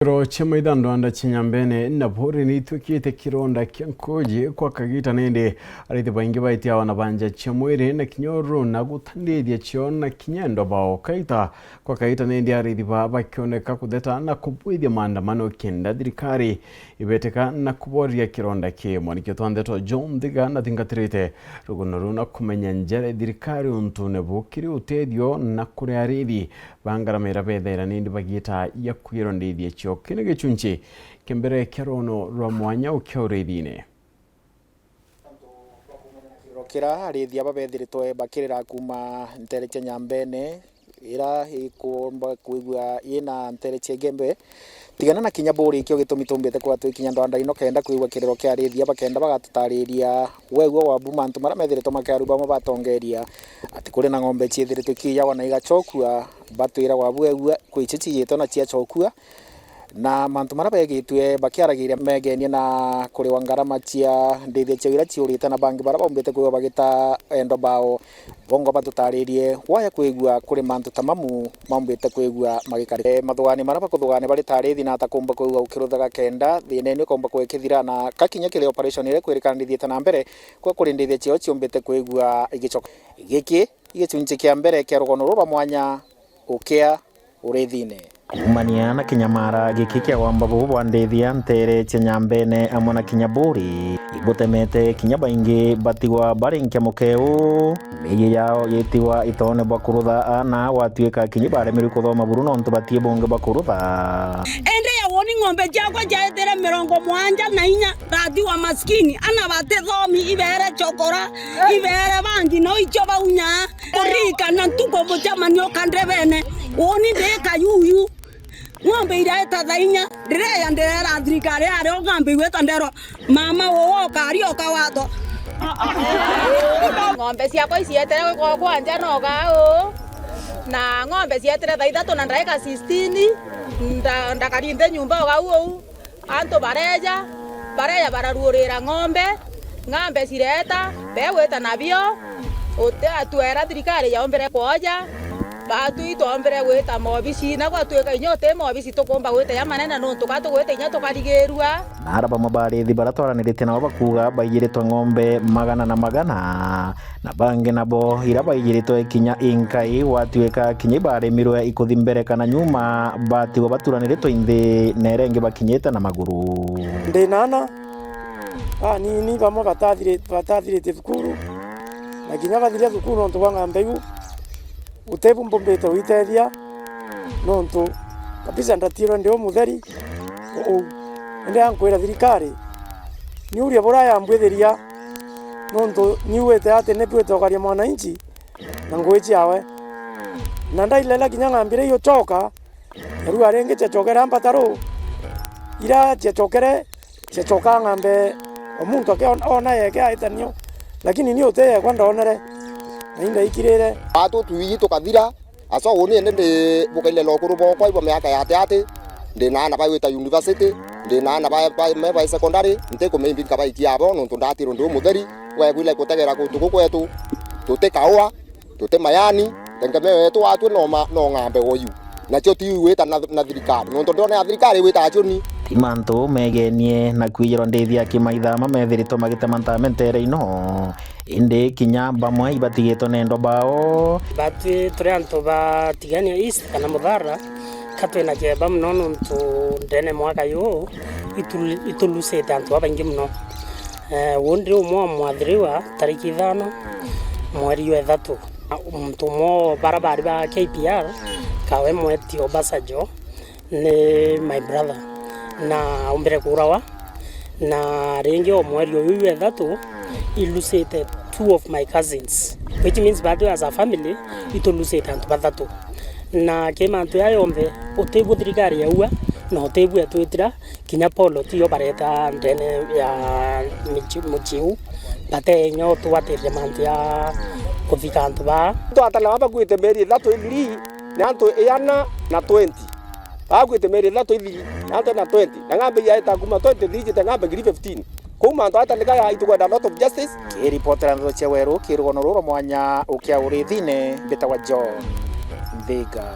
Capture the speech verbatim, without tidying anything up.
Kiro cia maitha ndwanda cia Nyambene na Buri ni itwikite kironda kia nkuji kwa kagita nindi arithi baingi baitia wana banja cia mwiri na kinya uru na gutandithia cio na kinya endo bao. Kaita kwa kagita nindi arithi ba bakioneka kutheta na kubwithia maandamano kenda thirikari ibetika na kuboria kironda ki. Mwanikio twa ndeto John Thiga na thingatirite rugono ruu na kumenya njere thirikari untune bukiri utethio na kuri arithi bangaramira bethaira nindi bagiita ya kwirwa ndithia cio. Kini gichunchi kia mbere kia rugono rwa mwanya ukia urithine. Kira arithi aba bethiritwe bakirira kuuma ntere cia Nyambene ira ikumba kwigua ina ntere cia Igembe. Tigana na kinya Buri ikio gitumi tumbite kwa twikinya ndwanda ino kenda kwigua kiriro kia arithi aba kenda bagatutariria wegua wabu mantu maria methiritwe makiaru bamwe batongeria ati kuri na ng'ombe ciithiritwe ikiiyawa na igacokua, batwira wabu wegua kwi icio ciiyitwe na ciacokua. Na mantu maria begitue bakiaragiria megenie na kuriwa ngarama cia ndithia ciao iria ciurite na bangi baria baumbite kwigua bagita endo bao. Bongo batutaririe waya kwigua kuri mantu ta mamu maumbite kwigua magikari. E, mathugaani maria bakuthugani bari tarithi na atakumba kwigua ukiruthaga kenda thina ino ikomba kwekithira na kakinya kiri operation iria ikwirikanithite na mbere kwa kuri ndithia ciao ciumbite kwigua igicoka. Giki i gichunchi kia mbere kia rugono ruu rwa mwanya ukia urithine. Kuumania na kinyamara giki kia wamba bubu bwa ndithia ntere cia Nyambene amwe na kinya Buri, ibutemete kinya baingi batigwa bari nkia mukeu. Miiji yao yitigwa itone bwa kurutha aana gwatuika kinya ibaremirwe kuthoma buru nontu batii bungi bwa kurutha. Indi ya woni ng'ombe ciakwa ciaetire mirongo mwanja na inya, thati wa maskini, ana batithomi, ibeere chokora, ibeere bangi, no icio baunyaa. Kuririkana ntuku mucemanio kandebene, uuni ndi kayuyu. Ng'ombe iraeta thaa inya, ndireya ndirera thirikari aria ugambi gwita ndero, mama uwo ukari ukawatwa. Ng'ombe ciakwa icietere kwa, kwa nja no gau. Na ng'ombe cietire thaa ithatu na ndaika sixteen, nda-, ndakari nthi nyumba o gau uu. Antu bareja, bareja bararuurira ng'ombe, ng'ombe cireeta, begwita nabio, uti atwera thirikari yaombire kwoja, batwi twombire gwita mobici, na gwatuika inya uti mobici tukumba gwita ya manene nontu ka tugwita inya tukarigirua. Na ara bamwe ba arithi baria twaraniritie nabo bakuuga baiyiritwe ng'ombe magana na magana. Na bangi nabo, ira baiyiritwe kinya inkai, gwatuika kinya ibaremirwe ikuthi mbere kana nyuma, batigwa baturaniritwe inthi, na iria ingi bakinyite na maguru. Ndi na ana anini bamwe batathiri-, batathiritie thukuru, na kinya bathiria thukuru nontu bwa ng'ambe iu, utibu mbumbite gwitethia, nontu kabisa ndatirwe ndi umutheri uu. Indi ankwira thirikari, niuria buria yambwithiria, nontu niuite ati ni bwitokaria mwananchi na ngui ciawe. Na ndailela kinya ng'ambire iucoka, yarua ringi ciacokera mbataru, ira ciacokere, ciacoka ng'ambe o muntu akiona yeke aitanio, lakini ni uti yekwa ndonere, na indaikirire. Atu twiji tukathira, Aca uni indi ndi bukaile na ukuru bwokwa ibwa miaka ya ati ati, ndi na aana bagwita university, ndi na aana ba, ba, me ba secondary, ntikumenya imbi nkabaikia abo, nontu ndatirwe ndi umutheri, wegwile kutegera guntu gukwetu, tuti kaua, tuti mayani, tengemeo yetu atwi no ma, no ng'ambe woyu. Nacio ti igwita na, na thirikari, nontu ndona ya thirikari igwita acioni. Ti mantu megenie na kwijirwa ndithia kimaitha ma methiritwe magitema ntame ntere ino. Indi kinya bamwe ibatigitwe na endo bao. Batwi turi antu ba Tigania East kana Muthara, ka twina kieba mono nontu ndene mwaka juu itu-, itulusite antu babaingi mono. Eh, uu ndi umwe wa mwathiriwa tariki ithano mweri jwa ithatu. Muntu umwe o bara bari ba K P R, kawe mweti Obasanjo, ni my brother, na aumbire kuurawa. Na ringi o mweri uyu jwa ithatu, ilusite two of my cousins, which means bado as a family itulusite antu bathatu. Na ki mantu jaa jonthe, utibu thirikari yaua, na utibu etwitira, kinya poloti yo bareta ndene ya mici-, mucii uu, bate inya utugwatiriria mantu ja kuthika antu baa. Twatana baba bakuite mieri ithatu ithiri, ni antu iana na twenty. Bakuite mieri ithatu ithiri, na antu na twenty, na ng'ambe yaeta kuma twenty-three jite ng'ambe ngiri fifteen. Kou mantu ata nika ya itukwenda a lot of justice. Kiripotera ndeto cia weru, kirugono ruru mwanya ukia urithine, mbitagwa John Nthiga.